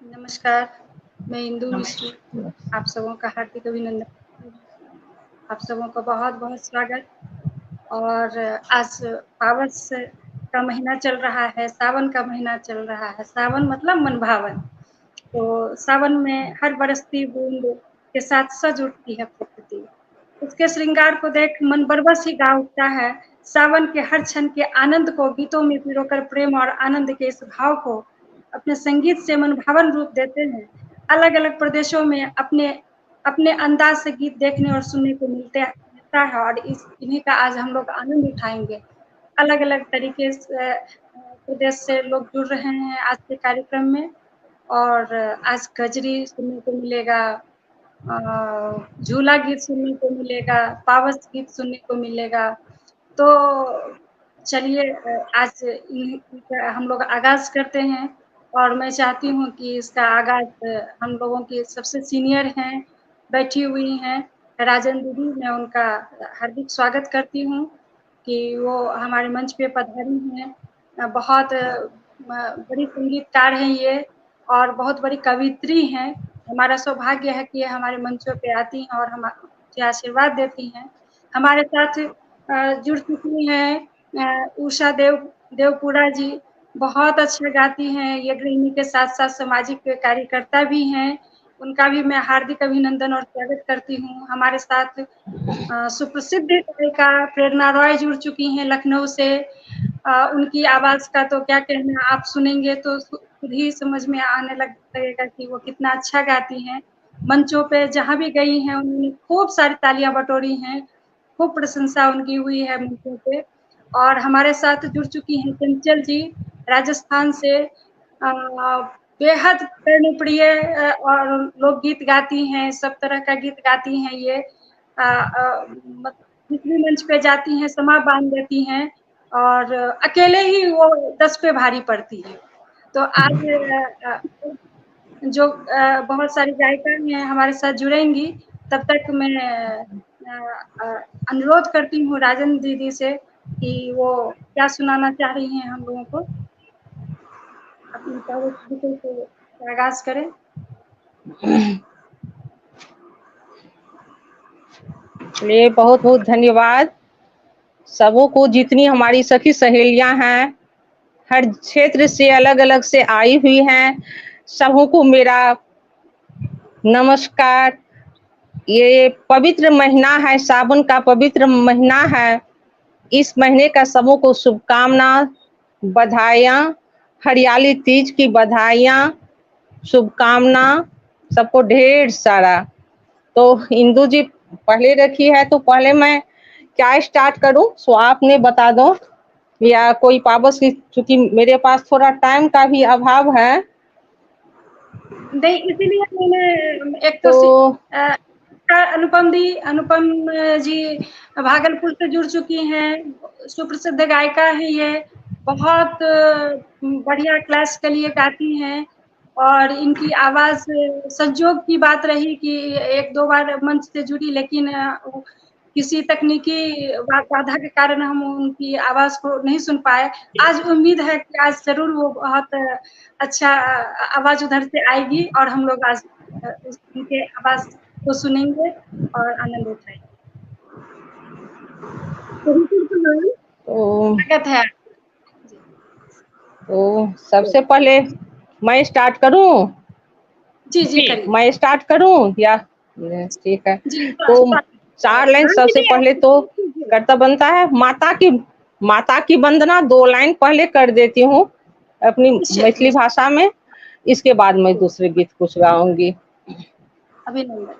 नमस्कार, मैं इंदु मिश्र आप सबों का हार्दिक अभिनंदन, आप सबों का बहुत बहुत स्वागत। और आज पावस का महीना चल रहा है, सावन का महीना चल रहा है। सावन मतलब मनभावन, तो सावन में हर बरसती बूंद के साथ सज उठती है प्रकृति, उसके श्रृंगार को देख मन बरबस ही गा उठता है। सावन के हर क्षण के आनंद को गीतों में पिरोकर प्रेम और आनंद के इस भाव को अपने संगीत से मनभावन रूप देते हैं। अलग अलग प्रदेशों में अपने अपने अंदाज से गीत देखने और सुनने को मिलता है और इस इन्हीं का आज हम लोग आनंद उठाएंगे। अलग अलग तरीके से प्रदेश से लोग जुड़ रहे हैं आज के कार्यक्रम में और आज कजरी सुनने को मिलेगा, झूला गीत सुनने को मिलेगा, पावस गीत सुनने को मिलेगा। तो चलिए आज हम लोग आगाज करते हैं और मैं चाहती हूँ कि इसका आगाज हम लोगों के सबसे सीनियर हैं, बैठी हुई हैं राजन दीदी, मैं उनका हार्दिक स्वागत करती हूँ कि वो हमारे मंच पे पधारी हैं। बहुत बड़ी संगीतकार हैं ये और बहुत बड़ी कवित्री हैं। हमारा सौभाग्य है कि ये हमारे मंचों पे आती हैं और हम आशीर्वाद देती हैं। हमारे साथ जुड़ चुकी हैं उषा देवपुरा जी, बहुत अच्छा गाती हैं, ये गृहिणी के साथ साथ सामाजिक कार्यकर्ता भी हैं, उनका भी मैं हार्दिक अभिनंदन और स्वागत करती हूँ। हमारे साथ सुप्रसिद्ध गायिका प्रेरणा रॉय जुड़ चुकी हैं लखनऊ से। उनकी आवाज़ का तो क्या कहना, आप सुनेंगे तो खुद ही समझ में आने लगेगा कि वो कितना अच्छा गाती हैं। मंचों पे जहाँ भी गई हैं उन्होंने खूब सारी तालियां बटोरी हैं, खूब प्रशंसा उनकी हुई है मंचों पे। और हमारे साथ जुड़ चुकी हैं चंचल जी राजस्थान से, बेहद कर्णप्रिय और लोकगीत गाती हैं, सब तरह का गीत गाती हैं ये। जिस भी मंच पे जाती हैं समा बांध देती हैं और अकेले ही वो 10 पे भारी पड़ती है। तो आज जो बहुत सारी गायिका हैं हमारे साथ जुड़ेंगी, तब तक मैं अनुरोध करती हूँ राजन दीदी से कि वो क्या सुनाना चाह रही हैं हम लोगों को, अपनी को आगाज करें। चलिए, बहुत बहुत धन्यवाद सबों को, जितनी हमारी सखी सहेलियां हैं हर क्षेत्र से अलग अलग से आई हुई हैं, सबों को मेरा नमस्कार। ये पवित्र महीना है, सावन का पवित्र महीना है, इस महीने का सबों को शुभकामना, बधाइयाँ, हरियाली तीज की बधाइयाँ, शुभकामना सबको ढेर सारा। तो इंदु जी पहले रखी है, तो पहले मैं क्या स्टार्ट करूं सो आपने बता दो, या कोई पाबस की, चूंकि मेरे पास थोड़ा टाइम का भी अभाव है। नहीं, इसीलिए मैंने एक तो अनुपम दी, अनुपम जी भागलपुर से जुड़ चुकी हैं, सुप्रसिद्ध गायिका है ये, बहुत बढ़िया क्लास के लिए गाती हैं और इनकी आवाज़, संजोग की बात रही कि एक दो बार मंच से जुड़ी, लेकिन किसी तकनीकी बाधा के कारण हम उनकी आवाज़ को नहीं सुन पाए। आज उम्मीद है कि आज ज़रूर वो बहुत अच्छा आवाज़ उधर से आएगी और हम लोग आज उनके आवाज़ को सुनेंगे और आनंद उठाएंगे। स्वागत है। तो सबसे पहले मैं स्टार्ट करूं? जी जी, मैं स्टार्ट करूं या ठीक है? तो 4 लाइन सबसे पहले तो करता बनता है, माता की वंदना 2 लाइन पहले कर देती हूँ अपनी मैथिली भाषा में, इसके बाद मैं दूसरे गीत कुछ गाऊंगी। अभिनंदन।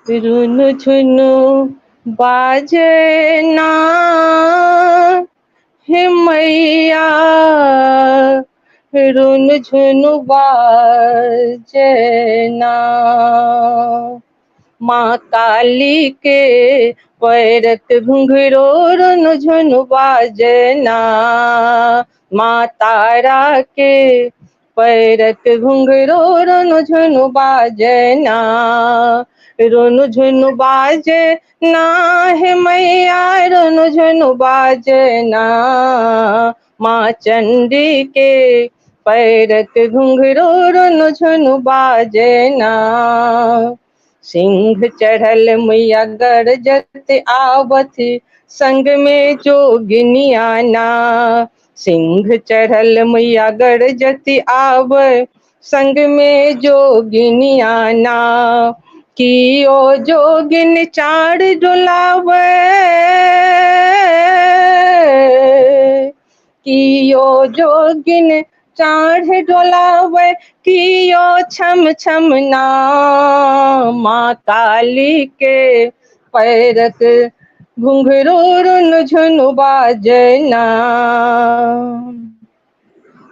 रुनु झुनु बाजे ना हे मैया, रुन झुनु बाजे ना, माँ काली के पैरक घुंघरो रुन झुनु बाजे ना, माँ तारा के पैरक घुंघरो रुन झुनु बाजे ना, रुनु झुनु बाजे ना हे मैया, रुनु झुनु बाजे ना, माँ चंडी के पैरक घुंघरू रुनु झुनु बाजना। सिंह चढ़ल मैया गरजत आवथि संग में जोगिनिया ना। सिंह चढ़ल मैया गरजत आव संग में जोगिनिया ना। की ओ जोगिन चार डुलावे, की ओ जोगिन चार डोलावे, की ओ छम छम ना। माँ काली के पैरक घुंघरू रुन झुनु बाजना।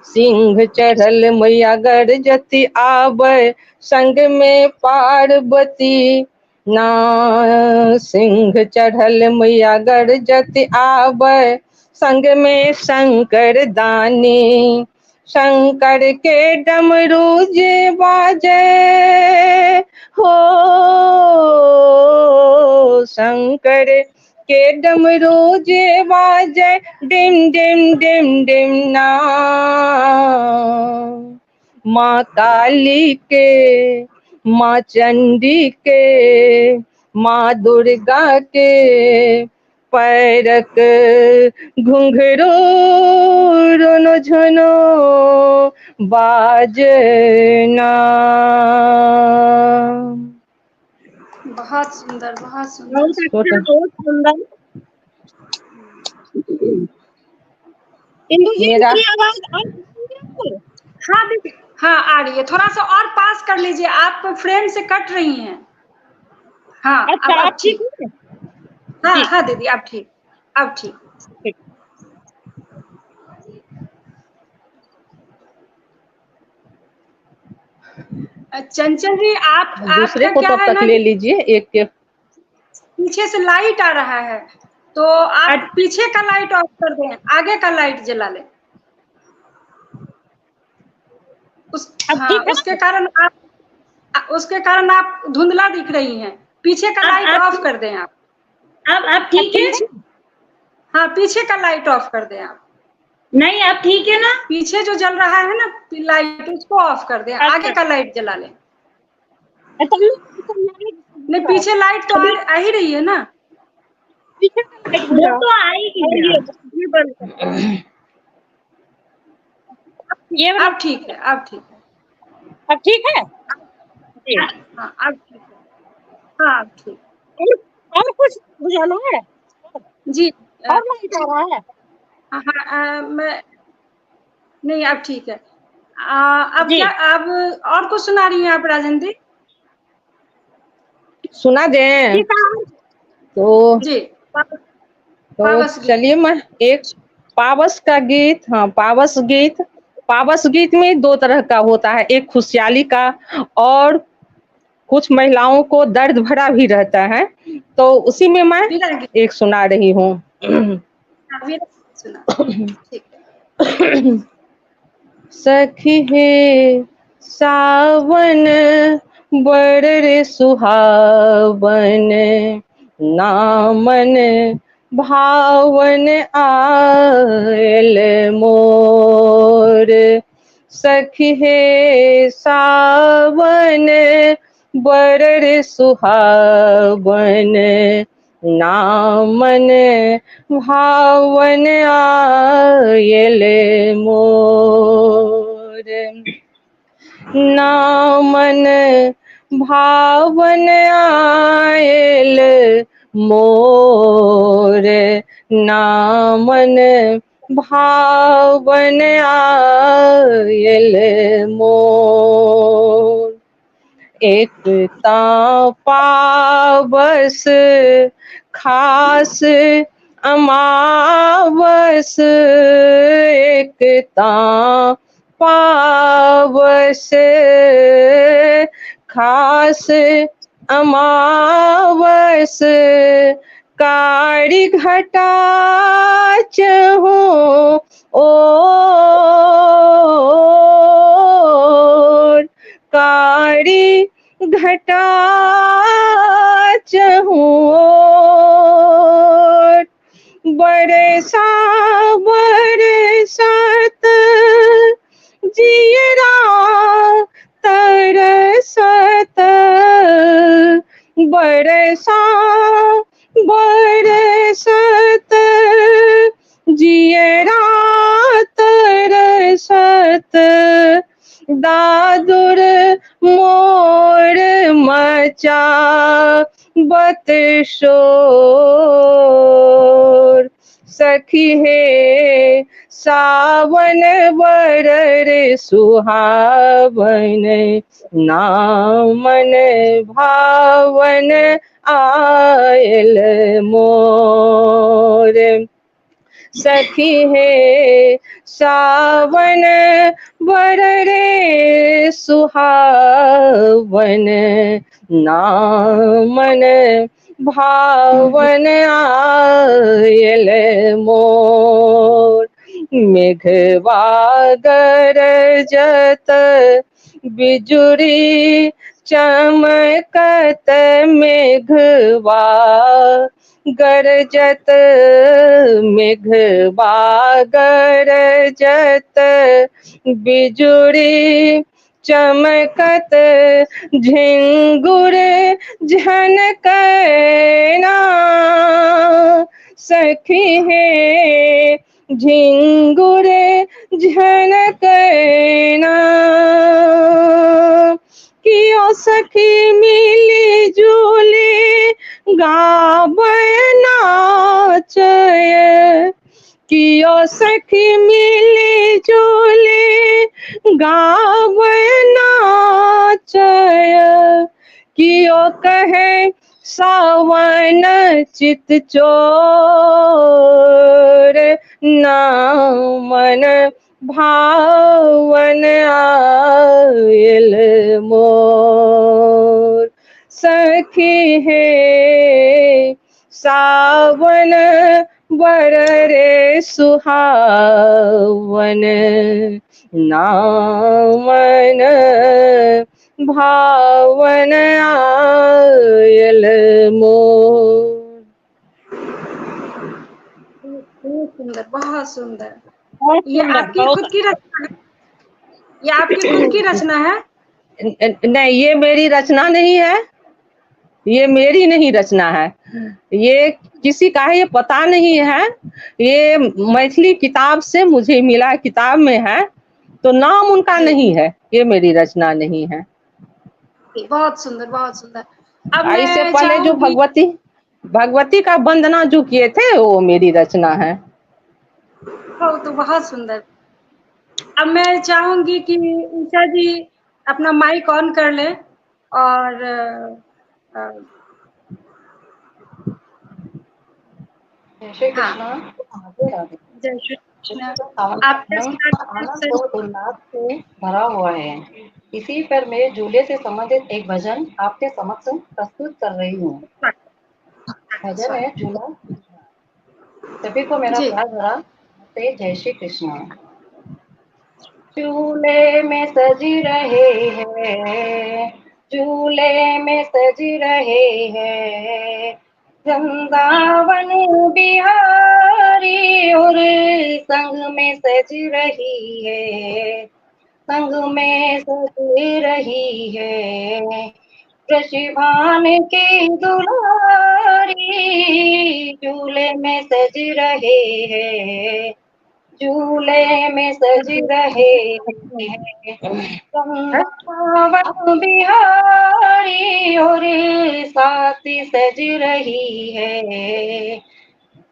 सिंह चढ़ल मैया गरजती आवे संग में पार्वती ना। सिंह चढ़ल मैया गरजती आवे संग में शंकर दानी। शंकर के डमरू जे बाजे हो, शंकर के डमरू जे बाजे डिम डिम डिम डिम ना। माँ काली के, माँ चंडी के, माँ दुर्गा के पैरक घुंघरू रुनु झुनु बाजना। बहुत सुंदर, बहुत सुंदर, बहुत अच्छा, बहुत सुंदर। इंदु जी मेरा मेरी आवाज आ रही है आपको? हाँ दीदी, हाँ आ रही है। थोड़ा सा और पास कर लीजिए, आप फ्रेम से कट रही हैं। हाँ अच्छा, अब आप ठीक। ठीक है? हाँ जी। हाँ दीदी, अब ठीक, अब ठीक। ठीक। चंचल जी, आप दूसरे आपका को क्या तब है तक ना, ले लीजिए, एक के पीछे से लाइट आ रहा है, तो आप अच्छा। पीछे का लाइट ऑफ कर दें, आगे का लाइट जला लें। उस अब हाँ, ठीक है? उसके कारण आप, उसके कारण आप धुंधला दिख रही हैं। पीछे का अब लाइट आप ऑफ कर दें आप। अब ठीक है? पीछे, हाँ पीछे का लाइट ऑफ कर दें आप। नहीं, अब ठीक है ना? पीछे जो जल रहा है ना लाइट, उसको ऑफ कर दें, आगे अच्छा। का लाइट जला लें। अच्छा, नहीं, पीछे लाइट तो आ ही रही है ना। पीछे का लाइट वो बुझाओ। तो आएगी। और ये बंद कर। ये अब ठीक है, अब ठीक है। अब ठीक है? जी। हाँ अब ठीक है, हाँ अब ठीक। और कुछ बुझाना है? जी। और लाइट आ रहा है? हाँ, मैं नहीं, अब ठीक है। अब जी। क्या अब और कुछ सुना रही हैं आप राजेंद्र? सुना दें जी, कहाँ? तो जी। तो पावस गीत। चलिए, मैं एक पावस का गीत, हाँ पावस गीत। पावस गीत में दो तरह का होता है, एक खुशहाली का और कुछ महिलाओं को दर्द भरा भी रहता है, तो उसी में मैं विरह गीत। एक सुना रही हूँ। हाँ, विरह गीत सुना, ठीक है। सखी हे सावन बड़ रे सुहावन, नामन भावन आयल मोर। सखी हे सावन बड़ रे सुहावन, नामन भावन आयल मोर। नामन भावन आयल मोर, नामन भावन आयल मोर। एक ता पावस खास अमावस, एक ता पावस खास अमावस, कारी घटा चहु ओर, कारी घटा चहु ओर। बरसा बरसात जी रात रसत दादुर मोर मचा बत शोर। सखी हे सावन बर रे सुहावन नामन भावन आयल मोर। सखी हे सावन बर रे सुहावन नामन भावन आयल मोर। मेघवा गरजत बिजुरी चमकत मेघवा गरजत मेघवा गरजत बिजुरी चमकत झिंगुर झनकना। सखी हे झिंगुर झनकना। कियो सखी मिली जुली गाबै नाचय। कियो सखी मिली जुली गाबै नाचय। कियो कहे सावन चित चोर नामन भावन आयल मोर। सखी हे सावन बर रे सुहावन नामन भावन आयल मोर। बहुत सुंदर, बहुत सुंदर। बहुत ये सुंदर, आपकी बहुत खुद की रचना है? ये आपकी खुद की रचना है? नहीं, ये मेरी रचना नहीं है, ये मेरी नहीं रचना है, ये किसी का है, ये पता नहीं है। ये मैथिली किताब से मुझे मिला, किताब में है, तो नाम उनका नहीं है, ये मेरी रचना नहीं है। बहुत सुंदर, बहुत सुंदर। अब इससे मैं पहले जो चाहूंगी भगवती भगवती का वंदना जो किए थे वो मेरी रचना है। तो बहुत सुंदर। अब मैं चाहूंगी कि उषा जी अपना माइक ऑन कर ले और जय श्री हाँ, कृष्णा। राधे राधे। जय श्री कृष्ण। सावन आप का आनंद और उल्लास से भरा हुआ है। इसी पर मैं झूले से संबंधित एक भजन आपके समक्ष प्रस्तुत कर रही हूँ। भजन है झूला। सभी को मेरा जी। प्यार भरा नमस्ते, जय श्री कृष्ण। झूले में सज रहे हैं, झूले में सज रहे हैं वृंदावन बिहारी, और संग में सज रही है, संग में सज रही है वृषभान की दुलारी। झूले में सज रहे हैं, झूले में सज रहे हैं वृंदावन बिहारी, और साथ सज रही है,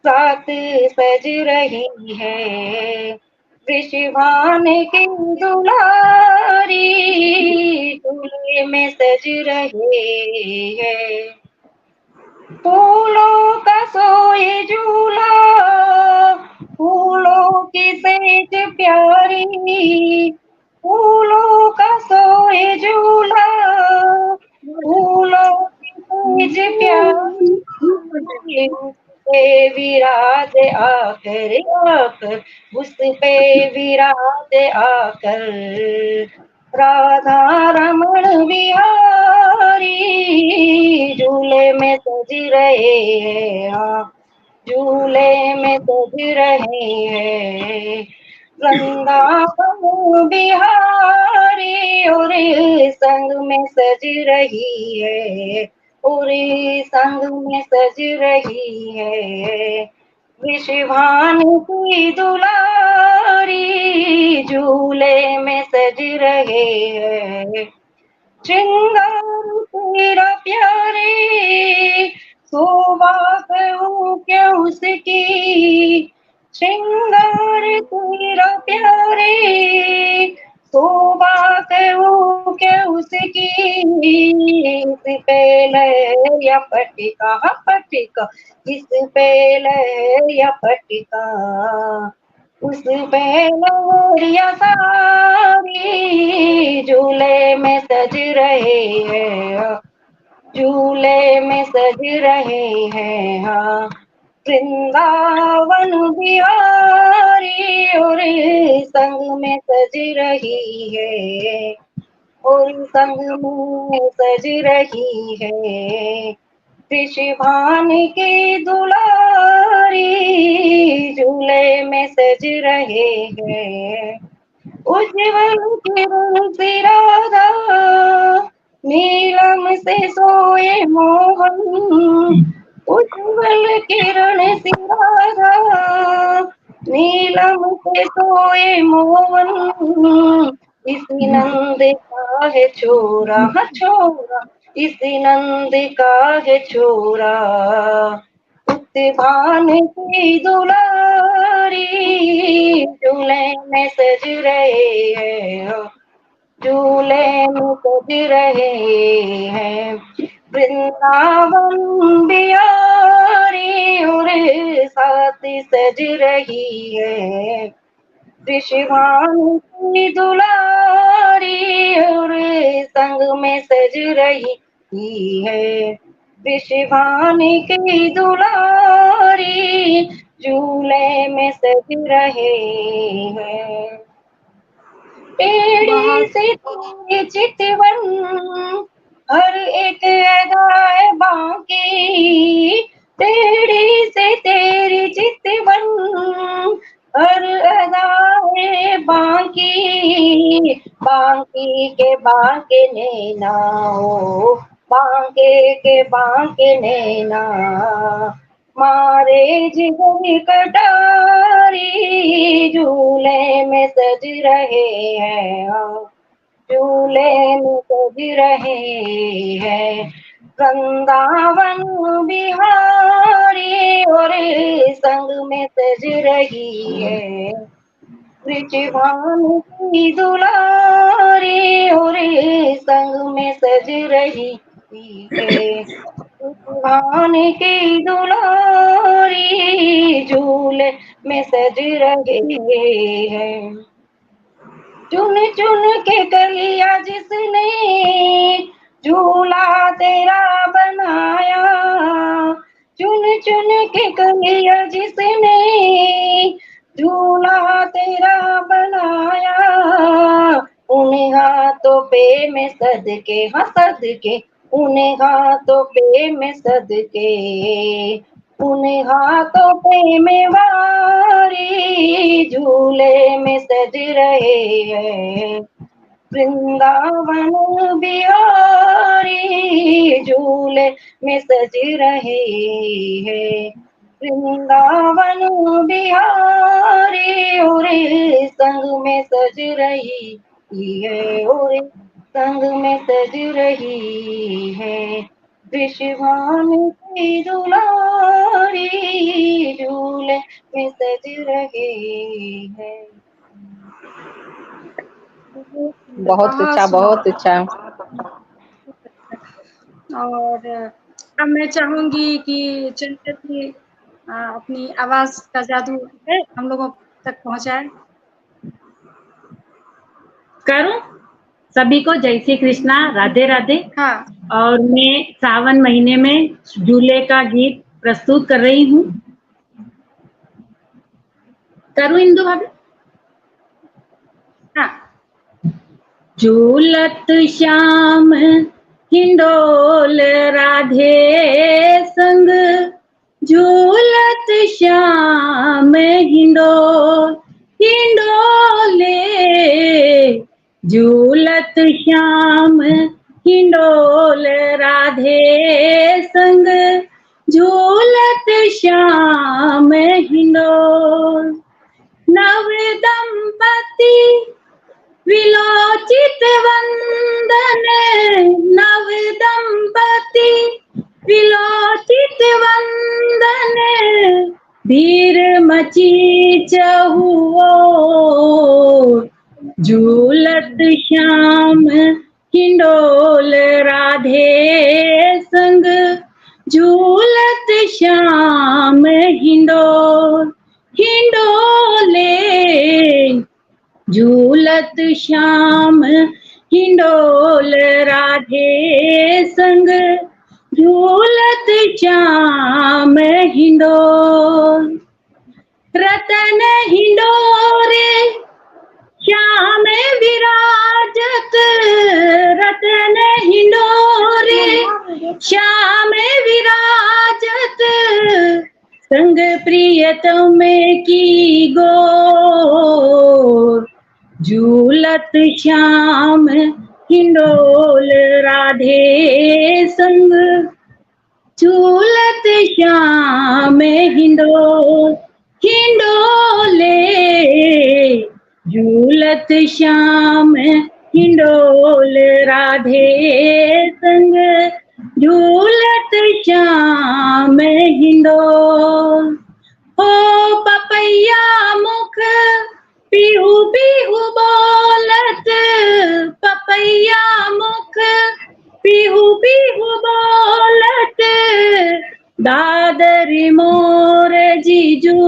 साथ सज रही है वृषभान की दुलारी। झूले में सज रहे हैं। फूलों का सोए झूला, फूलों की सेज प्यारी, फूलों का सोए झूला, फूलों की सेज प्यारी, पे विराज आकर आकर, उस पे विराज आकर राधा रमण बिहारी। झूले में सज रहे हैं, हाँ झूले में सज रहे हैं वृंदावन बिहारी, और संग में सज रही है, और संग में सज रही है वृषभान की दुलारी झूले में सज रहे हैं। श्रृंगार तेरा प्यारे शोभा कहूँ क्या उसकी, श्रृंगार तेरा प्यारे शोभा कहूँ क्या उसकी। इस पे लहरिया पटिका पटिका, इस पे लहरिया पटिका, उस पे लहरिया सारी झूले में सज रहे हैं, झूले में सज रहे हैं। हाँ वृंदावन बिहारी और संग में सज रही है, और संग में सज रही है। वृषभान की दुलारी झूले में सज रहे हैं। उज्जवल किरण सी राधा नीलम से सोए मोहन, उज्जवल किरण सी राधा नीलम से सोए मोहन। इसी नंद का है छोरा छोरा, इसी नंद का है छोरा। उत्भान की दुलारी झूले में सज रहे हैं, झूले में सज रहे हैं। वृंदावन बिहारी और साथ सज रही है। वृषभान की दुलारी और संग में सज रही है। वृषभान की दुलारी झूले में सज रहे हैं। टेढ़ी से तेरी चितवन हर एक अदाए बाकी, टेढ़ी से तेरी चितवन हर अदाए बाकी। बाकी के बाके नैना हो, बांके के बांके नैना, मारे जिगर कटारी झूले में सज रहे हैं, झूले में सज रहे हैं। वृंदावन बिहारी और संग में सज रही है। वृषभान की दुलारी और संग में सज रही है। वृषभान की दुलारी झूले में सज रहे हैं। चुन चुन के कलिया जिसने झूला तेरा बनाया, चुन चुन के कलिया जिसने झूला तेरा बनाया। उन हाथों पे में सदके, हाँ सदके, उन हाथों पे में सदके, उन हाथों पे में वारी झूले में सज रहे हैं। वृंदावन बिहारी झूले में सज रहे हैं। वृंदावन बिहारी और संग में सज रही है, और संग में सज रही है। वृषभान की दुलारी झूले में सज रहे हैं। बहुत अच्छा, बहुत अच्छा। और अब मैं चाहूंगी कि चंचल जी अपनी आवाज का जादू हम लोगों तक पहुंचाए। करूं? सभी को जय श्री कृष्णा, राधे राधे। हाँ। और मैं सावन महीने में झूले का गीत प्रस्तुत कर रही हूँ। करूँ इंदु भाभी? हाँ। झूलत श्याम हिंडोल राधे संग, झूलत श्याम हिंडोल हिंडोले, झूलत श्याम हिंडोल राधे संग, झूलत श्याम दंपति विलोचित वंदन, नव दंपति विलोचित वंदन, भीड़ मची चहुओर, झूलत श्याम हिंडोल राधे संग, झूलत श्याम हिंडोल हिंडोले, झूलत श्याम हिंडोल राधे संग, झूलत श्याम हिंडोल। रतन हिंडोरे श्याम विराजत, रतन हिंडोरे श्याम विराजत, संग प्रियतम की गोर, झूलत श्याम हिंडोल राधे संग, झूलत श्याम हिंडोल हिंडोले, झूलत श्याम हिंडोल राधे संग, झूलत श्याम हिंडोल। हो पपैया मुख पीहू पीहू बोलत, पपैया मुख पीहू पीहू बोलत, दादरी मोर जीजू,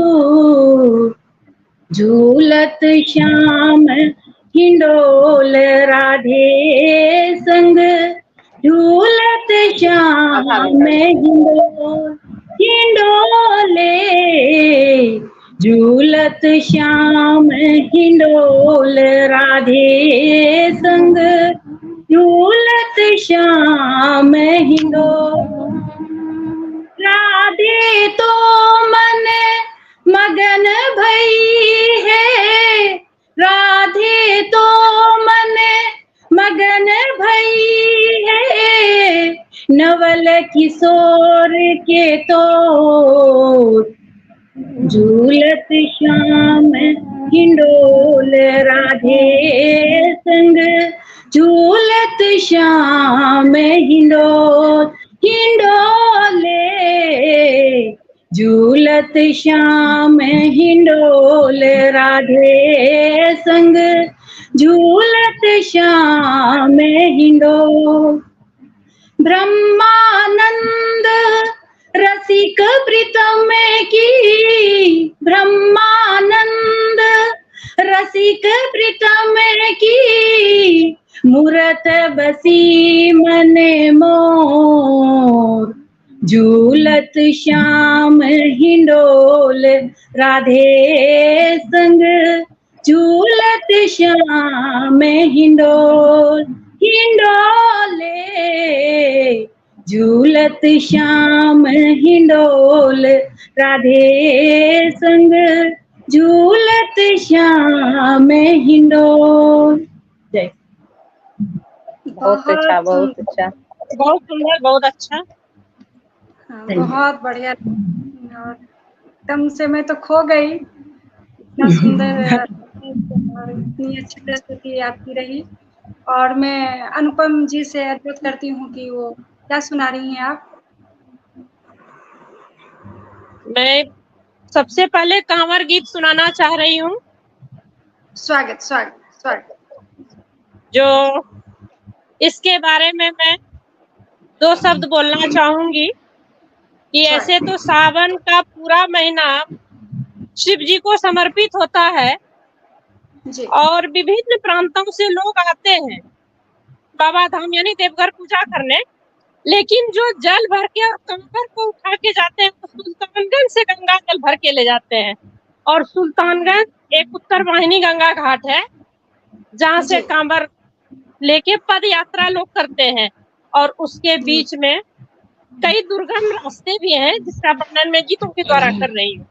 झूलत श्याम हिंडोल राधे संग, झूलत श्याम हिंडोल हिंडोले, झूलत श्याम हिंडोल राधे संग, झूलत श्याम हिंडोल। राधे तो मन मगन भई है, राधे तो मन मगन भई है, नवल किशोर के तो, झूलत श्याम हिंडोल राधे संग, झूलत श्याम हिंडोल हिंडोले, झूलत श्याम हिंडोल राधे संग, झूलत श्याम हिंडोल। ब्रह्मानंद रसिक प्रीतम की, ब्रह्मानंद रसिक प्रीतम की, मूरत बसी मन मोर, झूलत श्याम हिंडोल राधे संग, झूलत श्याम हिंडोल हिंडोले, झूलत श्याम हिंडोल राधे संग, झूलत श्याम हिंडोल। जय। बहुत अच्छा, बहुत अच्छा, बहुत सुंदर, बहुत अच्छा। हाँ, बहुत बढ़िया। और एकदम से मैं तो खो गई, इतना सुंदर और इतनी अच्छी प्रस्तुति आपकी रही। और मैं अनुपम जी से अनुरोध करती हूँ कि वो क्या सुना रही हैं आप। मैं सबसे पहले कांवर गीत सुनाना चाह रही हूँ। स्वागत स्वागत स्वागत। जो इसके बारे में मैं दो शब्द बोलना चाहूंगी कि ऐसे तो सावन का पूरा महीना शिव जी को समर्पित होता है जी। और विभिन्न प्रांतों से लोग आते हैं बाबा धाम यानी देवघर पूजा करने, लेकिन जो जल भर के और कंकर को उठा के जाते हैं वो सुल्तानगंज से गंगा जल भर के ले जाते हैं। और सुल्तानगंज एक उत्तर वाहिनी गंगा घाट है जहाँ से कांवर लेके पद यात्रा लोग करते हैं और उसके बीच में कई दुर्गम रास्ते भी हैं जिसका वर्णन मैं गीतों के द्वारा कर रही हूँ।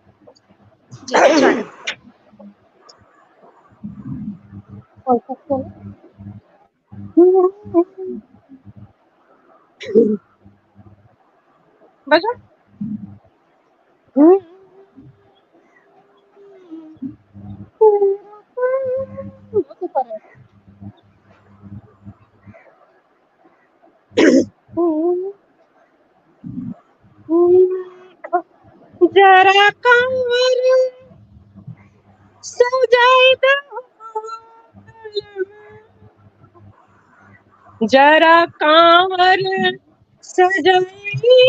बजा जरा कांवर सजाई।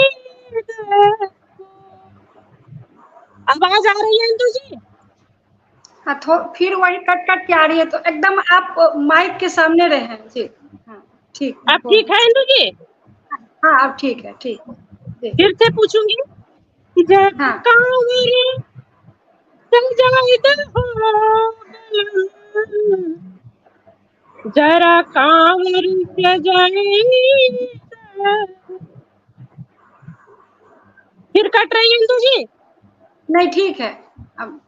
आवाज आ रही है इंदु जी? हाँ, फिर वही कट कट के आ रही है, तो एकदम आप माइक के सामने रहे जी। हाँ ठीक, अब ठीक है इंदु जी? हाँ अब ठीक है, ठीक। फिर से पूछूंगी। जरा कांवर सजाई, जरा कांवर सजाई। फिर कट रही है इंदु जी? नहीं ठीक है अब।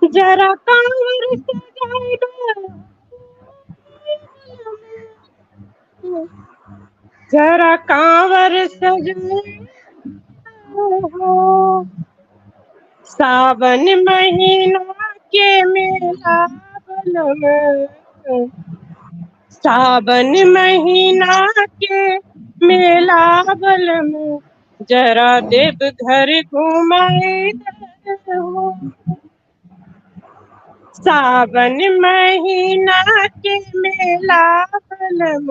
जरा कांवर सजाई, जरा कांवर सजाई। सावन महीना के मेला बलम, सावन महीना के मेला बलम, जरा देव घर घुमाए। सावन महीना के मेला बलम,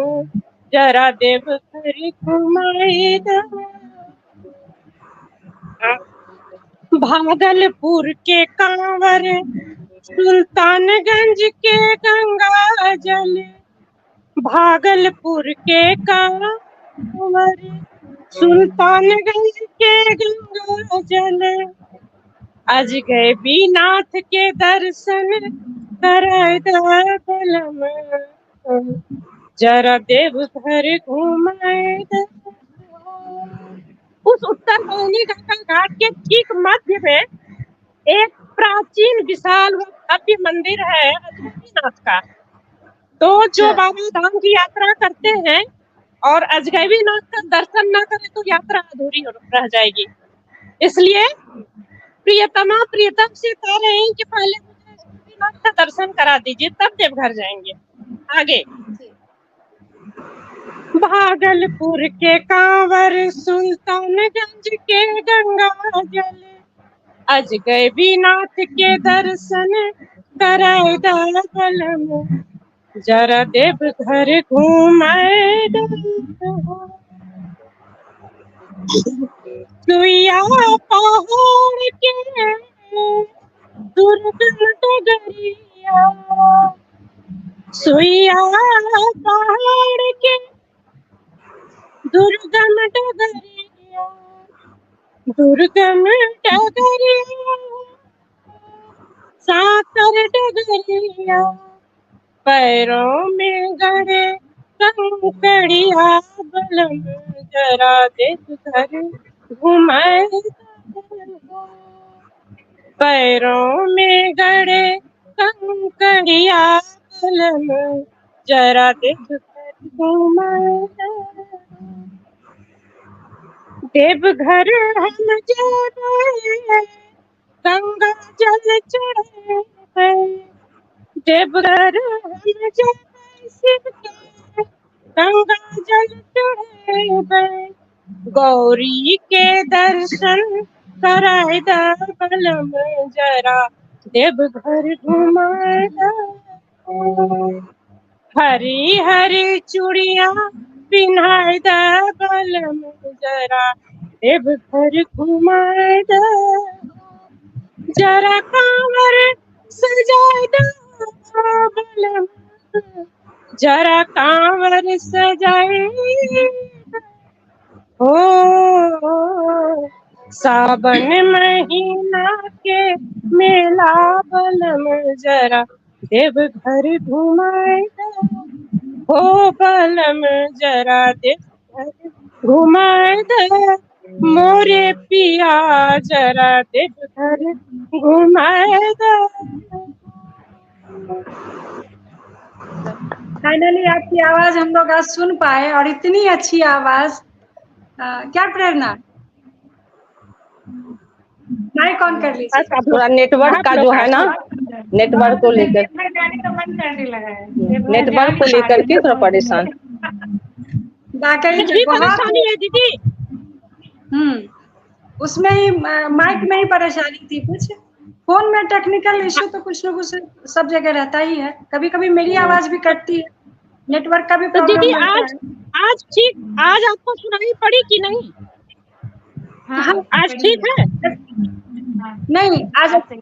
जरा देव घर घुमाए। भागलपुर के कांवर, सुल्तानगंज के गंगा जल, भागलपुर के कांवर, सुल्तानगंज के गंगा जल, अजगैबीनाथ के दर्शन कराए बलम, जरा देव घर घुमाए। उस उत्तर वाहिनी गंगा घाट के ठीक मध्य में एक प्राचीन विशाल व भव्य मंदिर है अजगैबीनाथ का। तो जो बाबा धाम की यात्रा करते हैं और अजगैबीनाथ का दर्शन ना करें तो यात्रा अधूरी रह जाएगी। इसलिए प्रियतमा प्रियतम से कह रहे हैं कि पहले मुझे अजगैबीनाथ का दर्शन करा दीजिए, तब देवघर जाएंगे। आगे, भागलपुर के कांवर, सुल्तानगंज के गंगा जल, अजगैबीनाथ के दर्शन कराए बलम, जरा देव घर घुमाए। सुइया पहाड़ के दुर्गम डगरिया, सुइया पहाड़ के दुर्गम डगरिया, दुर्गम डगरिया, साकर डगरिया, पैरों में गड़े कंकड़िया बलम, जरा देव घर घुमाए। पैरों में गड़े कंकड़िया बलम, जरा देव घर घुमाए। देवघर हम जाए, गंगा जल चढ़े, देवघर हम जाए, शिव के गंगा जल चढ़े, गौरी के दर्शन कराए बलम, जरा देवघर घुमाए। हरी हरी चूड़िया पिन्हाए बलम, जरा देवघर घुमाए। जरा कांवर सजाए बलम, जरा कांवर सजाए। हो सावन महीना के मेला बलम, जरा देवघर घुमाए। हो बलम, जरा देवघर घुमाए। मोरे पिया, जरा देवघर घुमाए। फाइनली आपकी आवाज हम लोग आज सुन पाए, और इतनी अच्छी आवाज। क्या प्रेरणा, माइक ऑन कर लीजिए। थोड़ा नेटवर्क का जो है ना, नेटवर्क को लेकर, नेटवर्क को लेकर के थोड़ा परेशान। बाकी परेशानी है दीदी। उसमें ही माइक में ही परेशानी थी कुछ। फोन में टेक्निकल इश्यू तो कुछ न कुछ सब जगह रहता ही है। कभी कभी मेरी आवाज भी कटती है, नेटवर्क का भी तो दीदी प्रॉब्लम आज रहता है। आज ठीक, आज आपको सुनाई पड़ी कि नहीं? हाँ, आज पड़ी ठीक है? हाँ। नहीं आज, आज सही।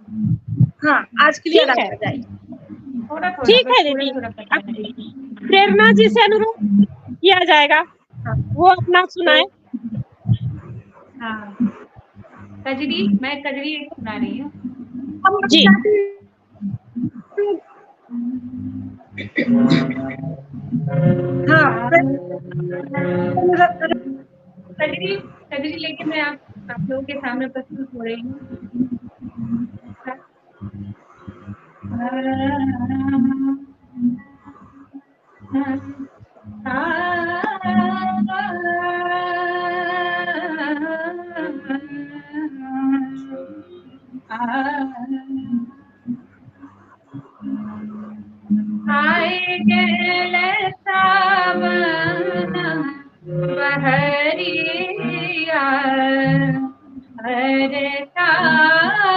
हाँ आज क्लियर ठीक है। आवाज आई। थोड़ा थोड़ा, ठीक बस है थोड़ा दीदी। थोड़ा अब पता है। प्रेरणा जी से अनुरोध किया जाएगा, हाँ। वो अपना सुनाए। हाँ, कजरी, मैं कजरी एक सुना रही हूँ। जी। हाँ, कजरी, कजरी लेके मैं आप लोगों के सामने प्रस्तुत हो रही हूँ। आए गेल सावन बहरिया, हरे सावरिया।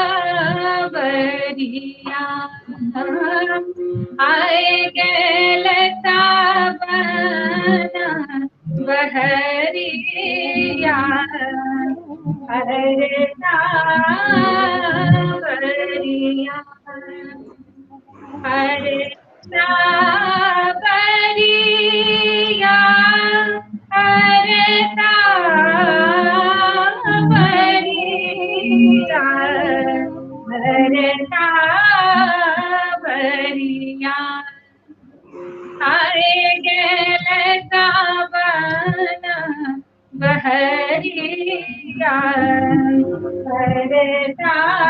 आए गेल सावन बहरिया, हरे सावरिया, हरे सावरिया, हरे सावरिया, हरे सावरिया। आए गेल सावन बहरिया, हरे सावरिया।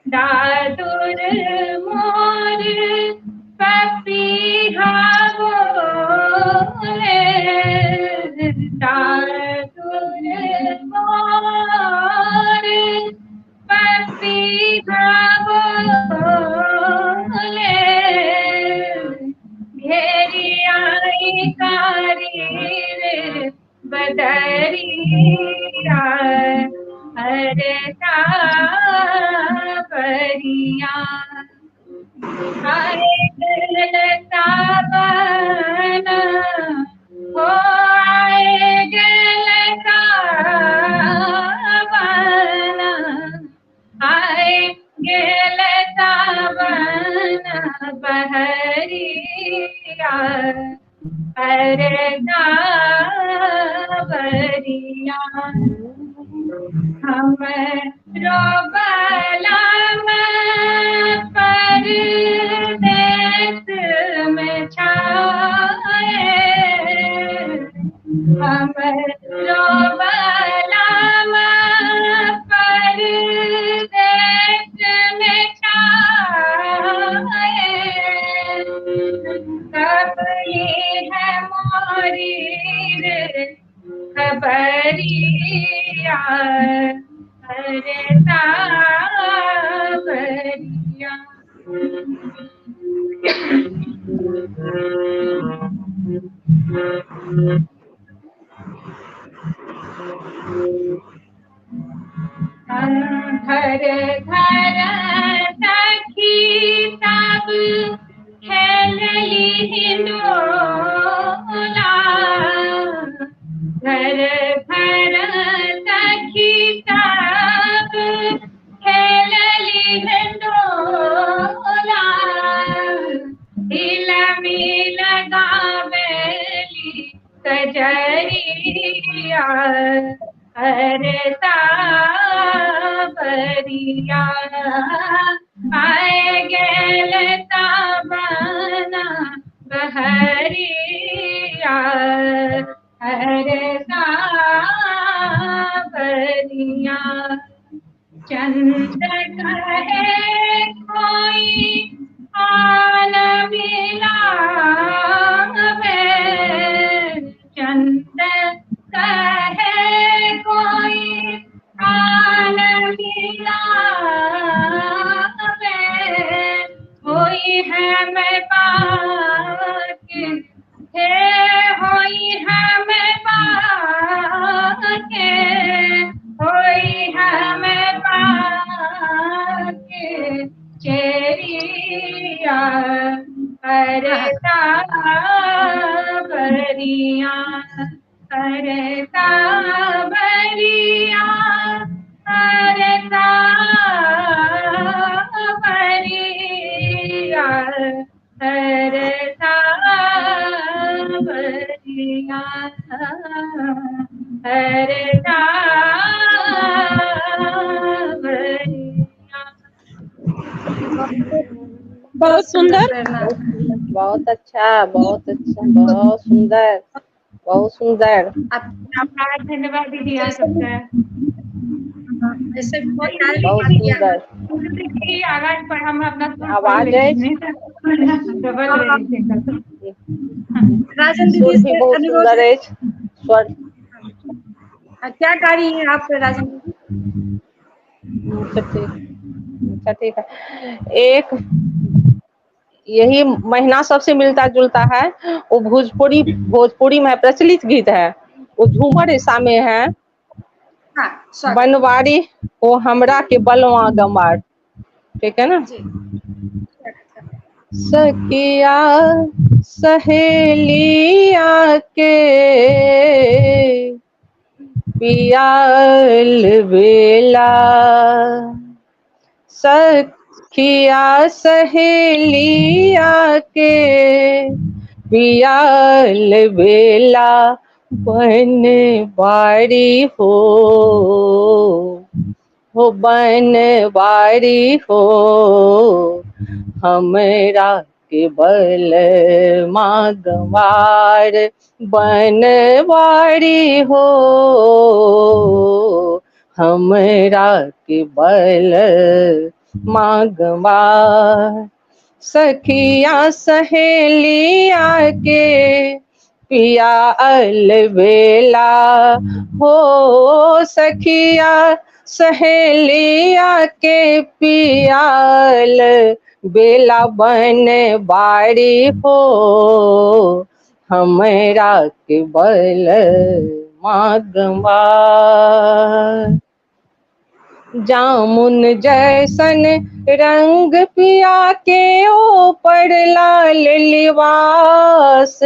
दादुर मोर पपीहा बोले, दादुर मोर पपीहा बोले, घेरी आई कारी रे बदरिया, हरे सावरिया। आए गेल सावन, हो आए गेल सावन, आए गेल सावन बहरिया, हरे सावरिया। हम रोबलम परदेस में छाए, हम रोबलम परदेस में छाए, कब ये है मोरी रे खबरिया, हरे सावरिया। घर घर सखी सब खेलली हिंडोला, घर घर सखी सब खेलली हिंडोला, हिल मिल गावेली कजरिया, हरे सावरिया। आए गेल सावन बहरिया, हरे सावरिया। चंद कहे कोई आन मिलावे, चंद कहे कोई आन मिलावे, होई है मैं पाके, हे होई है मैं पाके, सावरिया, हरे सावरिया, हरे सावरिया। बहुत सुंदर, बहुत अच्छा, बहुत अच्छा, बहुत सुंदर, बहुत सुंदर। आभार, धन्यवाद दीदी आप सबका। ऐसे बहुत सुंदर। आवाज पर हम अपना आवाज है। राजन सुर दीदी भी से बहुत अनुरोध सुंदर है। है। स्वर क्या गा रही हैं आप राजन दीदी? अच्छा ठीक, अच्छा ठीक है। एक यही महीना सबसे मिलता जुलता है, वो भोजपुरी, भोजपुरी में प्रचलित गीत है, वो झूमर ऐसा में है। हाँ, स्वागत। बनवारी वो हमरा के बलवा गमार, ठीक है ना। जी। सखिया सहेलिया के पियाल बेला, सखिया सहेलिया के पियाल बेला, बनवारी हो बनवारी हो, हमरा के बल मागवार, बनवारी हो, हमरा के बल मागवार। सखिया सहेलिया के पिया अलबेला हो, सखिया सहेलिया के पियाल बेला, बनवारी हो, हमरा के बल मागवार। जामुन जैसन रंग पिया के ऊपर लाल लिबास,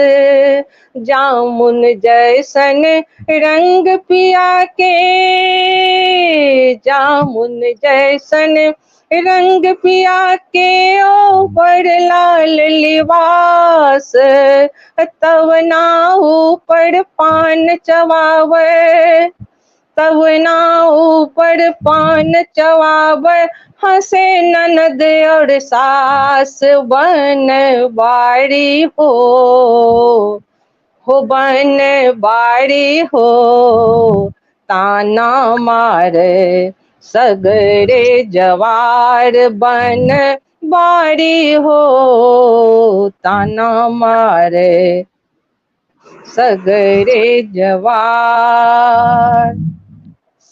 जामुन जैसन रंग पिया के, जामुन जैसन रंग पिया के ऊपर लाल लिबास, तब ना ऊपर पान चबावे, तब ना ऊपर पान चबावे, हंसे ननद और सास, बनवारी हो बनवारी हो, ताना मारे सगरे जवार, बनवारी हो, ताना मारे सगरे जवार।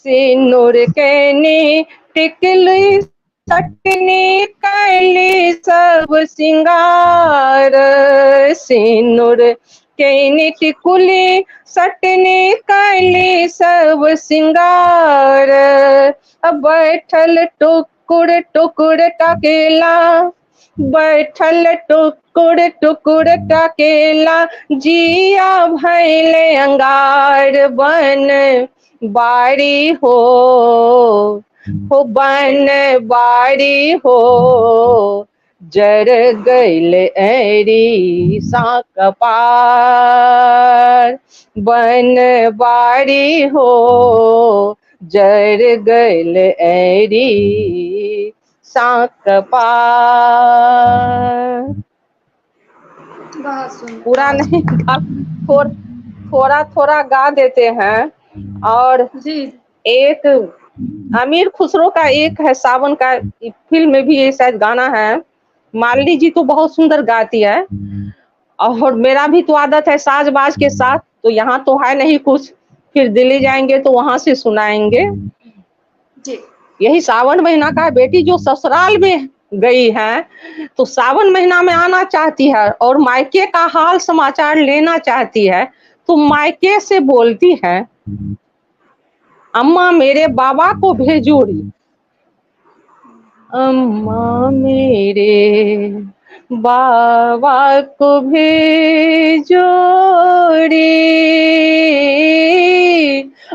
सिनुर के टिकली सटनी कैली सब सिंगार, सिनुर के टिकुली सटनी कैली सब सिंगार, बैठल टुकुर टुकुर टकेला, बैठल टुकुर टुकुर टकेला, जिया भैले अंगार, बन बारी हो बन बारी हो, जर गैल ऐरी सा कपार, बन बारी हो, जर गैल ऐरी सा कपार। बहुत सुंदर। पूरा नहीं गा, थोड़ा थोड़ा गा देते हैं। और जी एक अमीर खुसरो का एक है सावन का, फिल्म में भी ये शायद गाना है। मालिनी जी तो बहुत सुंदर गाती है, और मेरा भी तो आदत है साज बाज के साथ, तो यहाँ तो है नहीं कुछ, फिर दिल्ली जाएंगे तो वहां से सुनाएंगे। जी यही सावन महीना का बेटी जो ससुराल में गई है तो सावन महीना में आना चाहती है और मायके का हाल समाचार लेना चाहती है, तो मायके से बोलती है, अम्मा मेरे बाबा को भेजोरी, अम्मा मेरे बाबा को भेजोरी,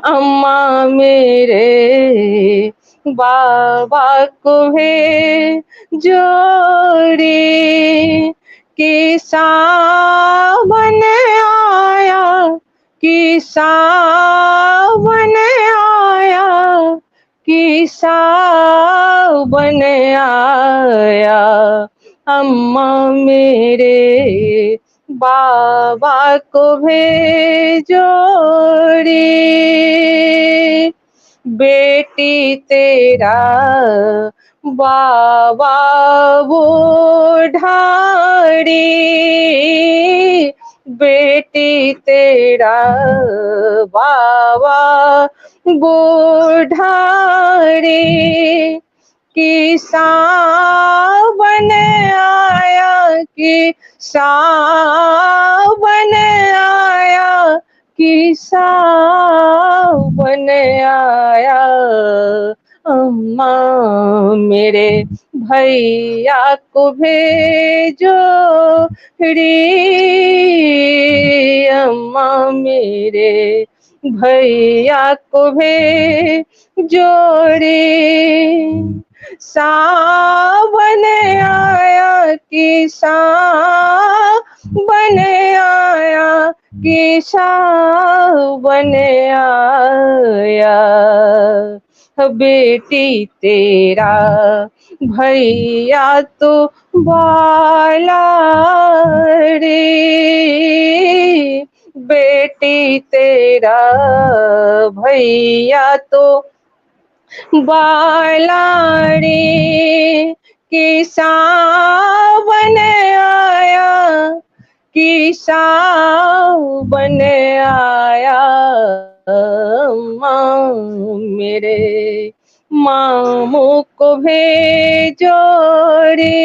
अम्मा मेरे बाबा को भेजो रे। कि सावन आया, कि सावन आया, कि सावन आया, अम्मा मेरे बाबा को भेजो रे। बेटी तेरा बाबा बूढ़ारी, बेटी तेरा बाबा बूढ़ारी, कि सावन आया, कि सावन आया, कि सावन आया, अम्मा मेरे भैया को भेजो रे, अम्मा मेरे भैया को भेजो रे। सावन आया, कि सावन आया, कि सावन आया, बेटी तेरा भैया तो बाला रे, बेटी तेरा भैया तो बाला रे। कि सावन आया, कि सावन आया, माँ मेरे मामू को भेजो रे,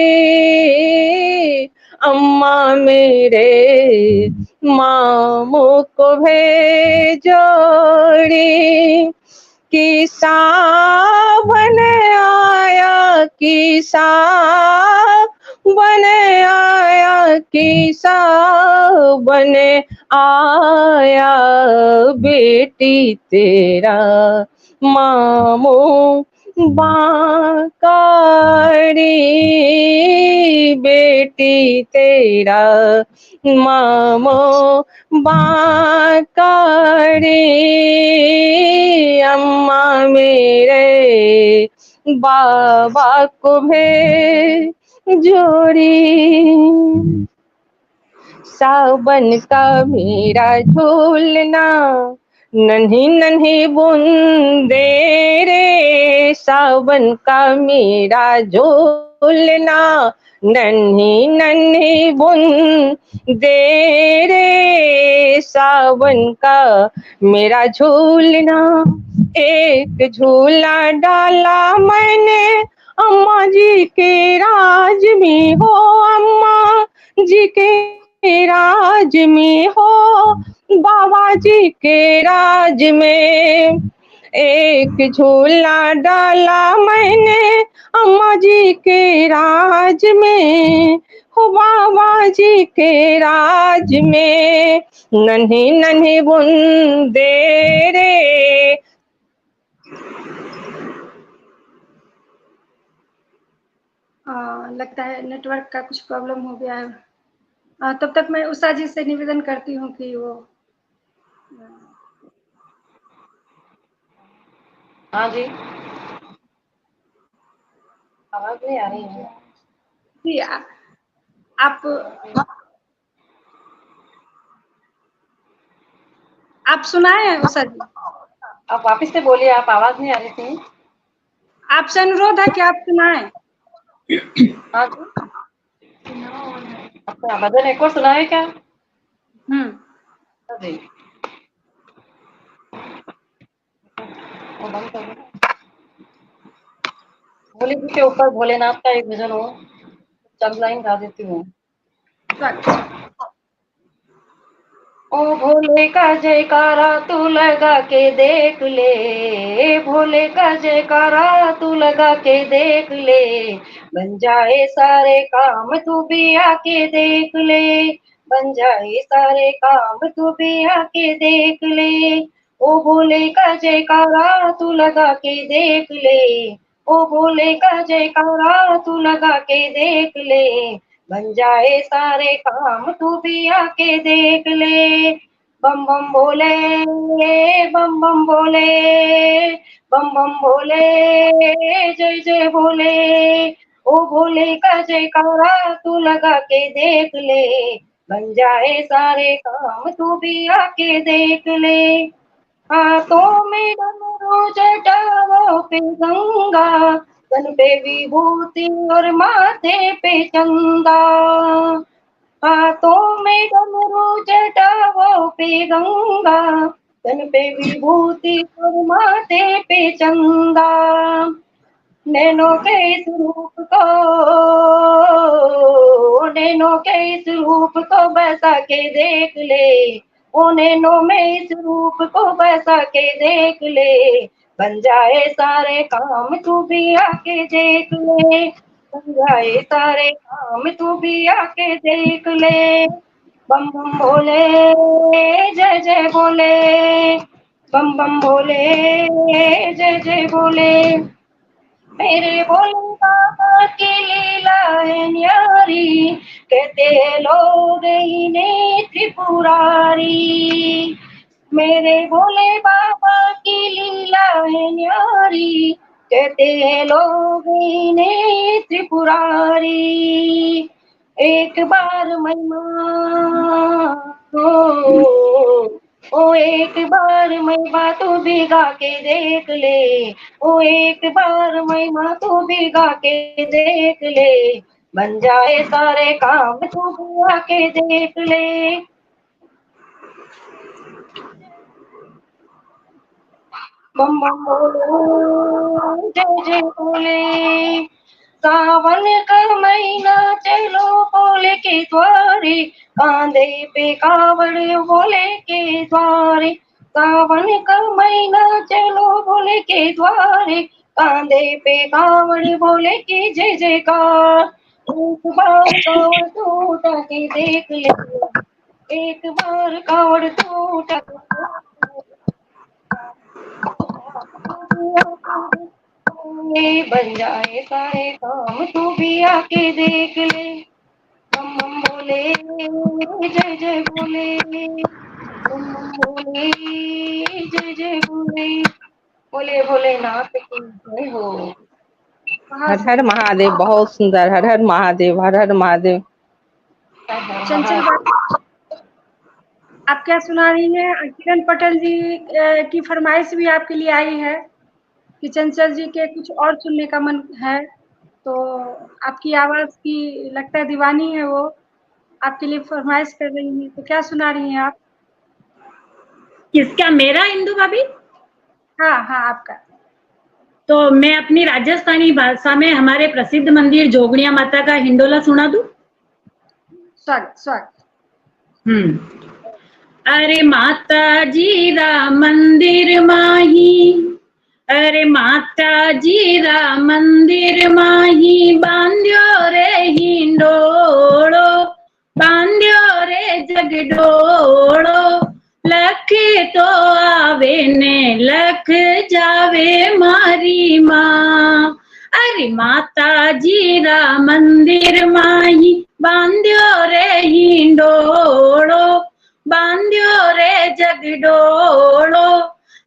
अम्मा मेरे मामू को भेजो रे। कि सावन आया, कि सावन आया, कि सावन आया, बेटी तेरा मामू बांकारी, बेटी तेरा मामू बांकारी, अम्मा मेरे बाबा को भेजो रे। सावन का मेरा झूलना, नन्ही नन्ही बूंदे रे, सावन का मेरा झूलना, नन्ही नन्ही बूंदे रे, सावन का मेरा झूलना। एक झूला डाला मैंने अम्मा जी के राज में हो, अम्मा जी के राज में हो, बाबा जी के राज में। एक झूला डाला मैंने अम्मा जी के राज में हो, बाबा जी के राज में, नन्ही नन्ही बूंदे रे। लगता है नेटवर्क का कुछ प्रॉब्लम हो गया है। तब तक मैं उषा जी से निवेदन करती हूँ कि वो। हाँ जी, आवाज नहीं आ रही है जी। आप सुनाए उषा जी? आप वापिस से बोलिए, आप आवाज नहीं आ रही थी। आपसे अनुरोध है कि आप सुनाएं। हाँ जी, अच्छा भजन एक और सुनाए क्या? जी बंद कर दो। भोले जी के ऊपर भोलेनाथ का एक भजन हो, चंद लाइन गा देती हूँ। ओ भोले का जयकारा तू लगा के देख ले, भोले का जयकारा तू लगा के देख ले, बन जाए सारे काम तू भी आके देख ले, बन जाए सारे काम तू भी आके देख ले। ओ भोले का जयकारा तू लगा के देख ले, ओ भोले का जयकारा तू लगा के देख ले, बन जाए सारे काम तू भी आके देख ले। बम बम भोले, बम बम भोले, बम बम भोले, जय जय भोले। ओ भोले का जयकारा तू लगा के देख ले, बन जाए सारे काम तू भी आके देख ले। हाथों में डमरू जटाओं पे गंगा, तन पे विभूति और माथे पे चंदा। हाथों में डमरू जटाओं पे गंगा, तन पे विभूति और माथे पे चंदा। नैनो के इस रूप को, नैनो के इस रूप को बसा के देख ले, ओ नैनो में इस रूप को बसा के देख ले, बन जाए सारे काम तू भी आके देख ले, बन जाए सारे काम तू भी आके देख ले। बम बम भोले, जय जय भोले, बम बम भोले, जय जय भोले। मेरे भोले बाबा की लीला है न्यारी, कहते हैं लोग इन्हें त्रिपुरारी। मेरे भोले बाबा की लीला है न्यारी, कहते हैं लोग इन्हें त्रिपुरारी। एक बार महिमा ओ एक बार महिमा तू भी गा के देख ले, ओ एक बार महिमा तू भी गा के देख ले, बन जाए सारे काम तू भी आके देख ले। बम बम बोलो, जय जय बोले। सावन का महीना चलो भोले के द्वारे, कांधे पे कावड़ भोले के द्वारे। सावन का महीना चलो भोले के द्वारे, कांधे पे कावड़ भोले की जय जयकार। एक बार कावड़ तू उठा के देख ले, एक बार कावड़ तू उठा के बन जाए सारे काम तू भी आके देख ले। बम बम भोले, जय जय भोले, बम बम भोले, जय जय भोले, भोले भोलेनाथ की जय हो। हर हर महादेव, बहुत सुंदर। हर हर महादेव, हर हर महादेव। चंचल, आप क्या सुना रही हैं? किरण पटेल जी की फरमाइश भी आपके लिए आई है कि चंचल जी के कुछ और सुनने का मन है, तो आपकी आवाज की लगता है दीवानी है वो, आपके लिए फरमाइश कर रही है, तो क्या सुना रही हैं आप? किसका, मेरा इंदु भाभी? हाँ हाँ, आपका। तो मैं अपनी राजस्थानी भाषा में हमारे प्रसिद्ध मंदिर जोगणिया माता का हिंडोला सुना दूं? स्वागत स्वागत। अरे माता जी रा मंदिर माही, अरे माता जी रा मंदिर माही, बांध्यो रे हिंडोळो, बांध्यो रे जगडोळो। लख तो आवे ने लख जावे मारी माँ। अरे माता जी रा मंदिर माही, बांध्यो रे हिंडोळो, बांध्यो रे जगडोळो।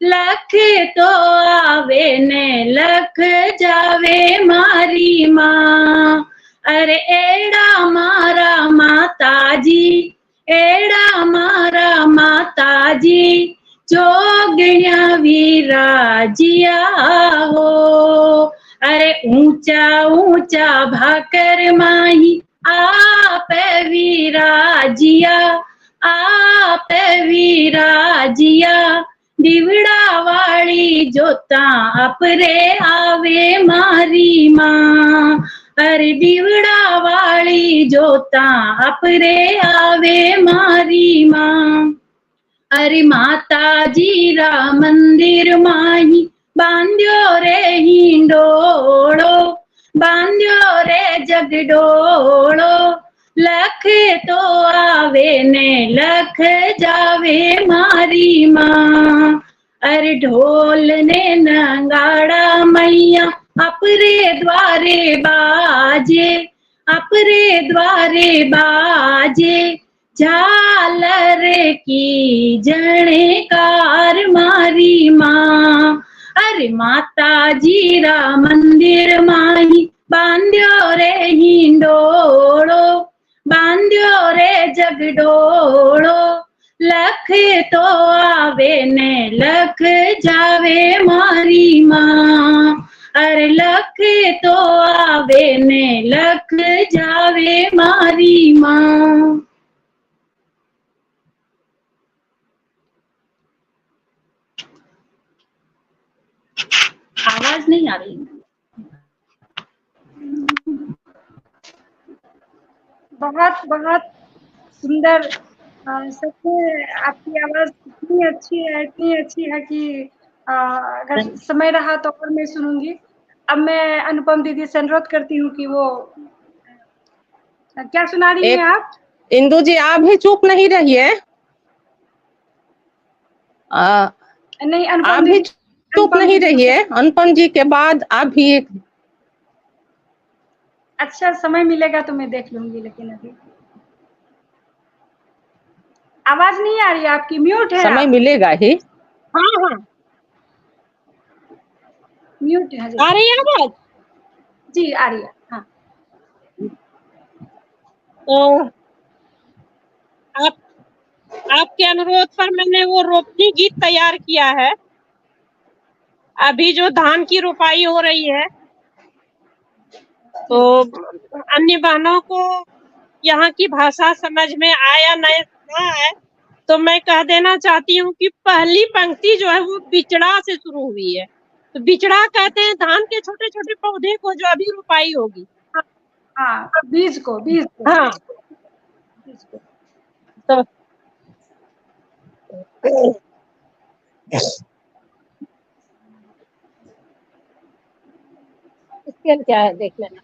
लख तो आवे ने लख जावे मारी माँ। अरे एड़ा मारा माताजी, एड़ा मारा माताजी, जोगण्या विराजिया हो। अरे ऊंचा ऊंचा भाकर माही, आप विराजिया, आप विराजिया। दिवड़ा वाली जोता अपरे आवे मारी माँ। अरे दिवड़ा वाली जोता अपरे आवे मारी माँ। अरे माता जी रा मंदिर माही, बांध्यो रे हिंडोळो, बांध्यो रे जगडोळो। लख तो आवे ने लख जावे मारी माँ। अरे ढोल ने नगाड़ा मैया अपरे द्वारे बाजे, अपरे द्वारे बाजे, झालर की जणकार मारी माँ। अरे माता जी रा मंदिर माही बांध्यो रे हिंडोळो, बांध्यो रे जगडोळो, लख तो आवे ने लख जावे मारी माँ। अरे लख तो आवे ने लख जावे मारी माँ। आवाज नहीं आ रही। बहुत बहुत सुंदर। सच में आपकी आवाज इतनी अच्छी है, इतनी अच्छी है कि अगर समय रहा तो और मैं सुनूंगी। अब मैं अनुपम दीदी से अनुरोध करती हूँ कि वो क्या सुना रही हैं आप? इंदु जी आप भी चुप नहीं रहिए। नहीं अनुपम आप भी चुप नहीं रहिए, अनुपम जी के बाद आप भी एक। अच्छा समय मिलेगा तो मैं देख लूंगी, लेकिन अभी आवाज नहीं आ रही आपकी, म्यूट है। समय मिलेगा ही। हाँ हाँ म्यूट है। आ रही है आवाज? जी आ रही है। हाँ तो आप आपके अनुरोध पर मैंने वो रोपनी गीत तैयार किया है। अभी जो धान की रोपाई हो रही है तो अन्य बहनों को यहाँ की भाषा समझ में आया नहीं है तो मैं कह देना चाहती हूँ कि पहली पंक्ति जो है वो बिचड़ा से शुरू हुई है। तो बिचड़ा कहते हैं धान के छोटे छोटे पौधे को जो अभी रोपाई होगी। हाँ बीज को, बीज को। हाँ बीज को। तो स्केल क्या है देख लेना।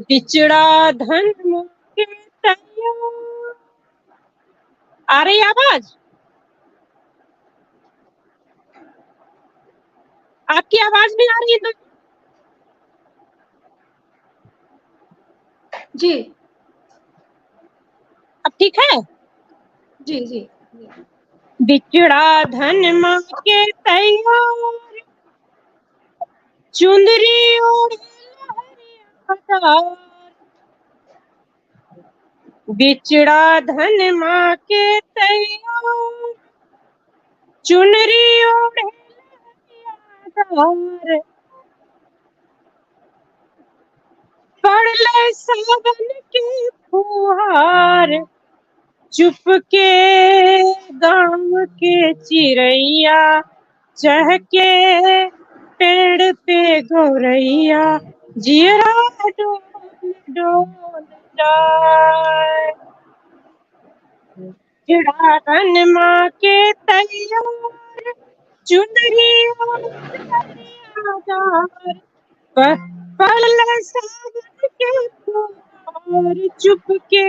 बिचड़ा धन के तैयार। आ रही आवाज? आपकी आवाज नहीं आ रही है तो जी अब ठीक है? जी जी। बिचड़ा धन माँ के तैयार, चुंदरी ओढ़े लहरियादार। बिचड़ा धन माँ के तैयार, चुनरी ओढ़े लहरियादार। पड़ले सावन के फुहार, चुपके गांव के चिड़ैया, चहके पेड़ पे गौरैया, जीरा डोल डोल जाए। बिचड़ा धन माँ के तैयार, चुनरी ओढ़े पड़ले सावन के फुहार, चुपके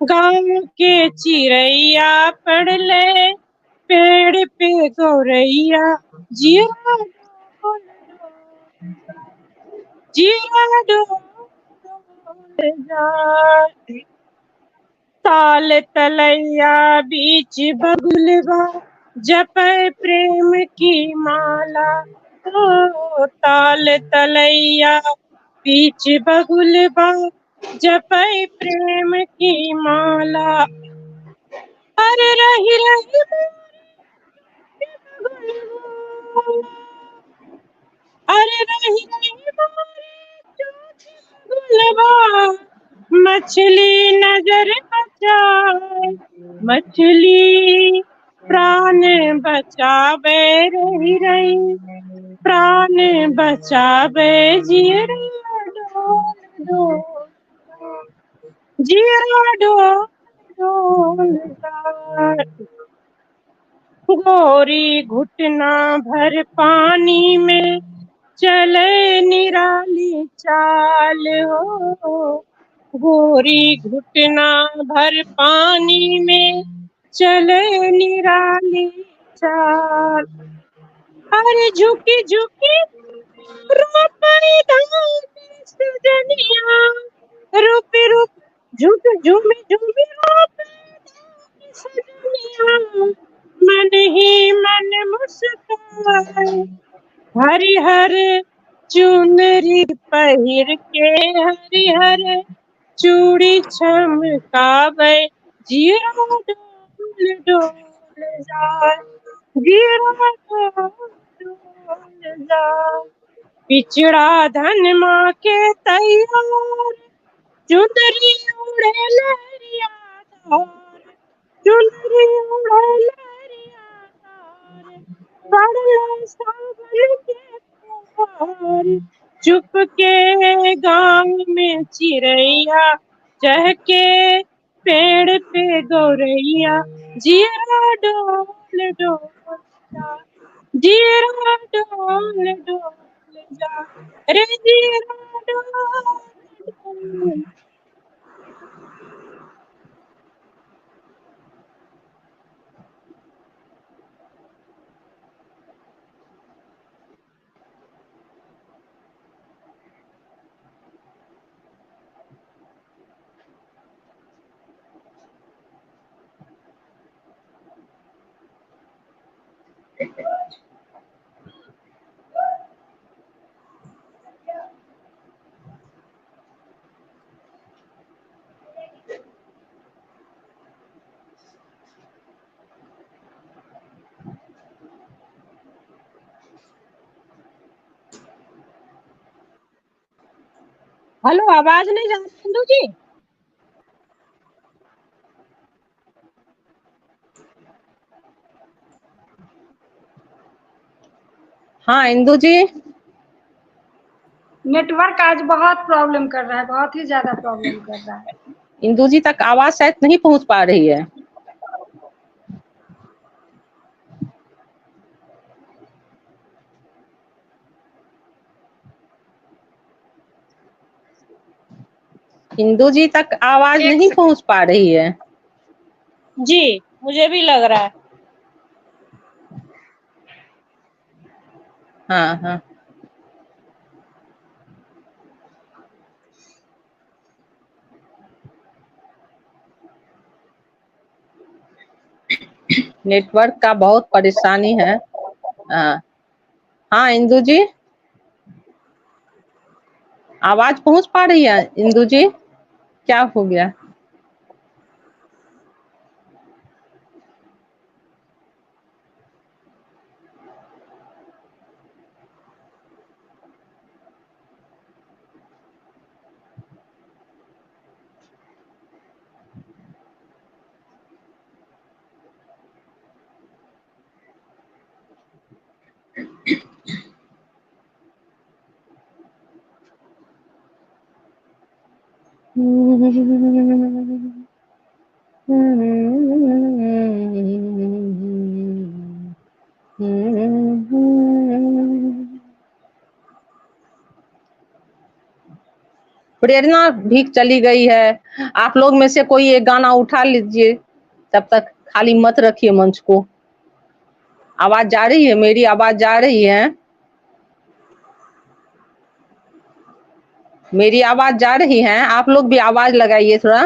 गांव के चिड़ैया, पड़ले पेड़ पे गौरैया, जीरा डोल जीरा डोल जाए। ताल तलैया बीच बगुलवा, जपे प्रेम की माला। ओ ताल तलैया बीच बगुलवा, जपे प्रेम की माला। अरे रही रही अरे रही रही बगुलवा, मछली नजर बचाए, मछली प्राण बचावे, रही रही प्राण बचावे, जीरा डोल डोल जीरा डोल डोल जाए। गोरी घुटना भर पानी में चले निराली चाल हो, गोरी घुटना भर पानी में चले निराली चाल। अरे झुकी झुकी रोपे धान सजनिया, रूप रूप झुक झूम झूम रोपे धान सजनिया, मन ही मन मुस्काए। हरिहर चुनरी पहिर के हरिहर चूड़ी चमकावे, जीरा डोल डोल जाए, जीरा डोल डोल जाए। पिछड़ा धन माँ के तैयार, चुनरी उड़े लहरिया धार, चुनरी उड़े लहरिया धार, पड़ले सावन के फुहार। चुप के गांव में चिड़ैया चहके, पेड़ पे गौरैया, जीरा डोल डोल जा, जीरा डोल डोल जा, रे जीरा डोल डोल। हेलो, आवाज नहीं जा रही इंदु जी? हाँ इंदु जी, नेटवर्क आज बहुत प्रॉब्लम कर रहा है, बहुत ही ज्यादा प्रॉब्लम कर रहा है। इंदु जी तक आवाज शायद नहीं पहुंच पा रही है। इंदु जी तक आवाज नहीं पहुंच पा रही है। जी मुझे भी लग रहा है। हाँ हाँ, नेटवर्क का बहुत परेशानी है। हाँ हाँ इंदु जी, आवाज पहुंच पा रही है? इंदु जी क्या हो गया? प्रेरणा भी चली गई है। आप लोग में से कोई एक गाना उठा लीजिए, तब तक खाली मत रखिए मंच को। आवाज जा रही है? मेरी आवाज जा रही है? मेरी आवाज जा रही है? आप लोग भी आवाज लगाइए थोड़ा।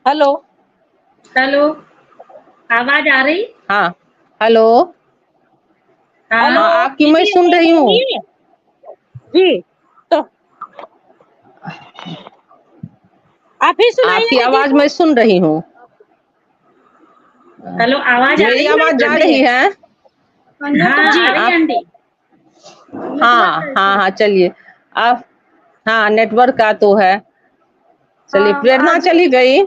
हेलो हेलो, आवाज आ रही? हाँ हेलो। हाँ, आपकी मैं सुन रही हूँ जी। तो आप ही सुनाइए। आपकी आवाज मैं सुन रही हूँ। हेलो, आवाज आ मेरी रही है? आवाज जा रही है? हाँ जी, आ रही है आंटी। हाँ हाँ हाँ, चलिए आप। हाँ नेटवर्क का तो है। चलिए, प्रेरणा चली गई।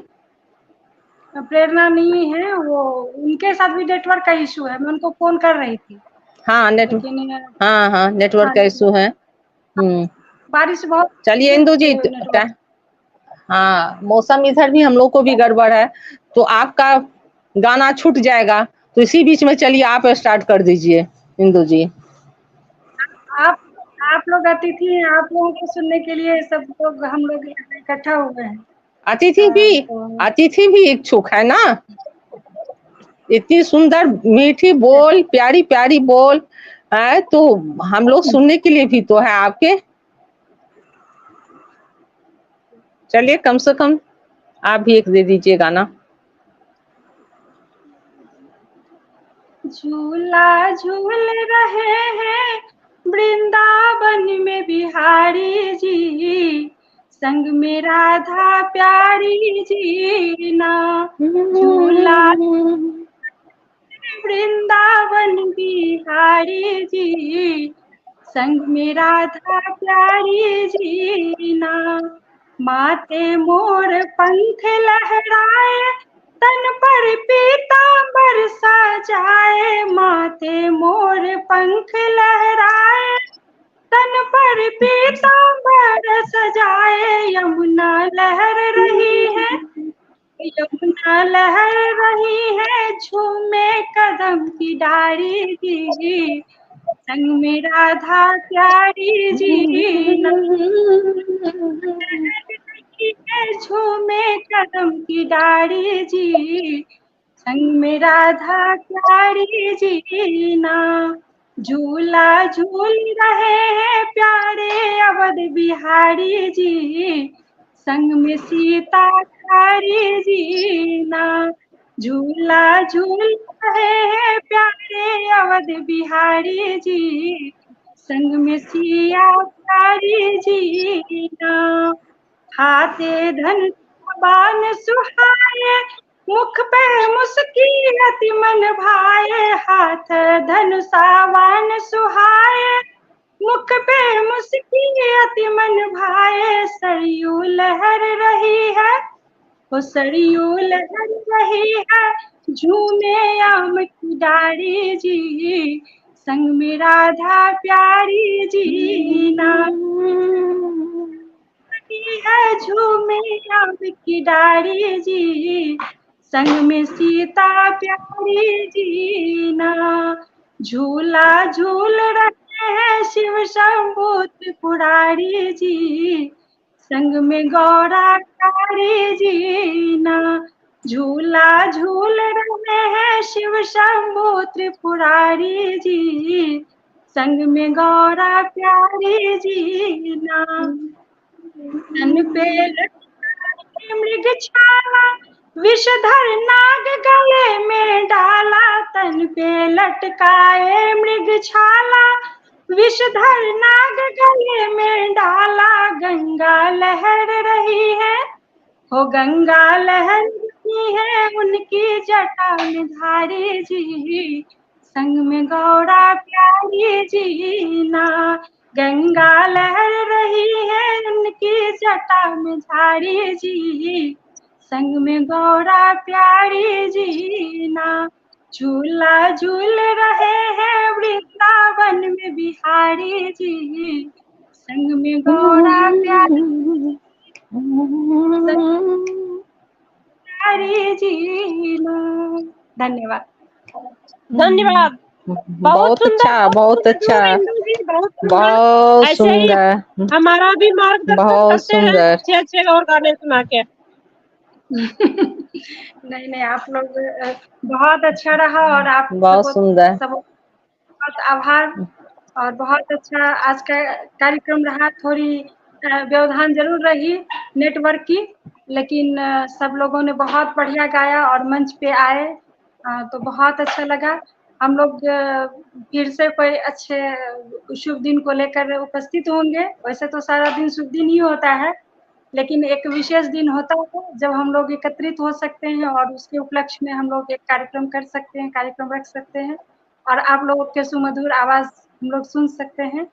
प्रेरणा नहीं है, वो उनके साथ भी नेटवर्क का इशू है। मैं उनको फोन कर रही थी। हाँ नेटवर्क, हाँ हाँ नेटवर्क का इशू है। बारिश बहुत। चलिए इंदु जी, हाँ मौसम इधर भी हम लोग को भी गड़बड़ है, तो आपका गाना छूट जाएगा, तो इसी बीच में चलिए आप स्टार्ट कर दीजिए इंदु जी। आप लोग अतिथि हैं, आप लोगों को सुनने के लिए सब लोग हम लोग इकट्ठा हुए हैं। अतिथि भी इच्छुक है ना, इतनी सुंदर मीठी बोल, प्यारी प्यारी बोल है, तो हम लोग सुनने के लिए भी तो है आपके। चलिए कम से कम आप भी एक दे दीजिए गाना। झूला झूल रहे हैं वृंदावन में बिहारी जी, संग में राधा प्यारी जी ना। झूला वृंदावन बिहारी जी, संग में राधा प्यारी जी ना। माथे मोर पंख लहराए, तन पर पीतांबर सजाए। माथे मोर पंख लहराए, तन पर पीतांबर सजाए। यमुना लहर रही है, यमुना लहर रही है, झूमे कदम की डारी जी, संग में राधा प्यारी जी। झूमे कदम की डारी जी, संग में राधा प्यारी जी ना। झूला झूल रहे हैं प्यारे अवध बिहारी जी, संग में सीता प्यारी जी ना। झूला झूल रहे हैं प्यारे अवध बिहारी जी, संग में सिया प्यारी जी ना। हाथे धन बान सुहाए, मुख पे मुस्की अति मन भाए। हाथ धनुषावान सुहाए, मुख पे मुस्की अति मन भाए। सरयू लहर रही है, ओ सरयू लहर रही है, झूमे आम की डारी जी, संग में राधा प्यारी जी ना। है झूमे आम की डारी जी, संग में सीता प्यारी जी ना। झूला झूल रहे हैं शिव शंभू त्रिपुरारी जी, संग में गौरा प्यारी जी ना। झूला झूल रहे हैं शिव शंभू त्रिपुरारी जी, संग में गौरा प्यारी जी ना। तन पे लटका मृग छाला, विषधर नाग गले में डाला। तन पे लटकाए मृग छाला, विषधर नाग गले में डाला। गंगा लहर रही है, हो गंगा लहर रही है, उनकी जटा में धारी जी, संग में गौरा प्यारी जी ना। गंगा लहर रही है, उनकी जटा में धारी जी, संग में गौरा प्यारी जी ना। झूला झूल रहे हैं वृंदावन में बिहारी जी, संग में गौरा प्यारी जी ना। धन्यवाद। धन्यवाद। बहुत अच्छा, बहुत अच्छा, बहुत सुंदर। हमारा भी मार्गदर्शन बहुत सुंदर, अच्छे अच्छे और गाने सुना के। नहीं नहीं, आप लोग बहुत अच्छा रहा और आप बहुत सुंदर, सब बहुत आभार और बहुत अच्छा आज का कार्यक्रम रहा। थोड़ी व्यवधान जरूर रही नेटवर्क की, लेकिन सब लोगों ने बहुत बढ़िया गाया और मंच पे आए, तो बहुत अच्छा लगा। हम लोग फिर से कोई अच्छे शुभ दिन को लेकर उपस्थित होंगे। वैसे तो सारा दिन शुभ दिन ही होता है, लेकिन एक विशेष दिन होता है जब हम लोग एकत्रित हो सकते हैं और उसके उपलक्ष्य में हम लोग एक कार्यक्रम कर सकते हैं, कार्यक्रम रख सकते हैं और आप लोगों के सुमधुर आवाज़ हम लोग सुन सकते हैं।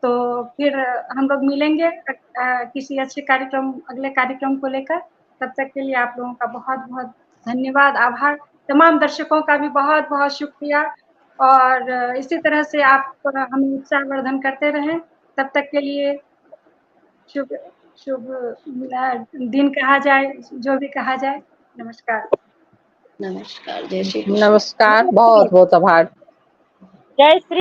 तो फिर हम लोग मिलेंगे किसी अच्छे कार्यक्रम, अगले कार्यक्रम को लेकर। तब तक के लिए आप लोगों का बहुत बहुत धन्यवाद, आभार। तमाम दर्शकों का भी बहुत बहुत शुक्रिया और इसी तरह से आप हमें उत्साहवर्धन करते रहें। तब तक के लिए शुभ शुभ दिन कहा जाए, जो भी कहा जाए। नमस्कार। नमस्कार, जय श्री कृष्ण। नमस्कार, बहुत बहुत आभार। जय श्री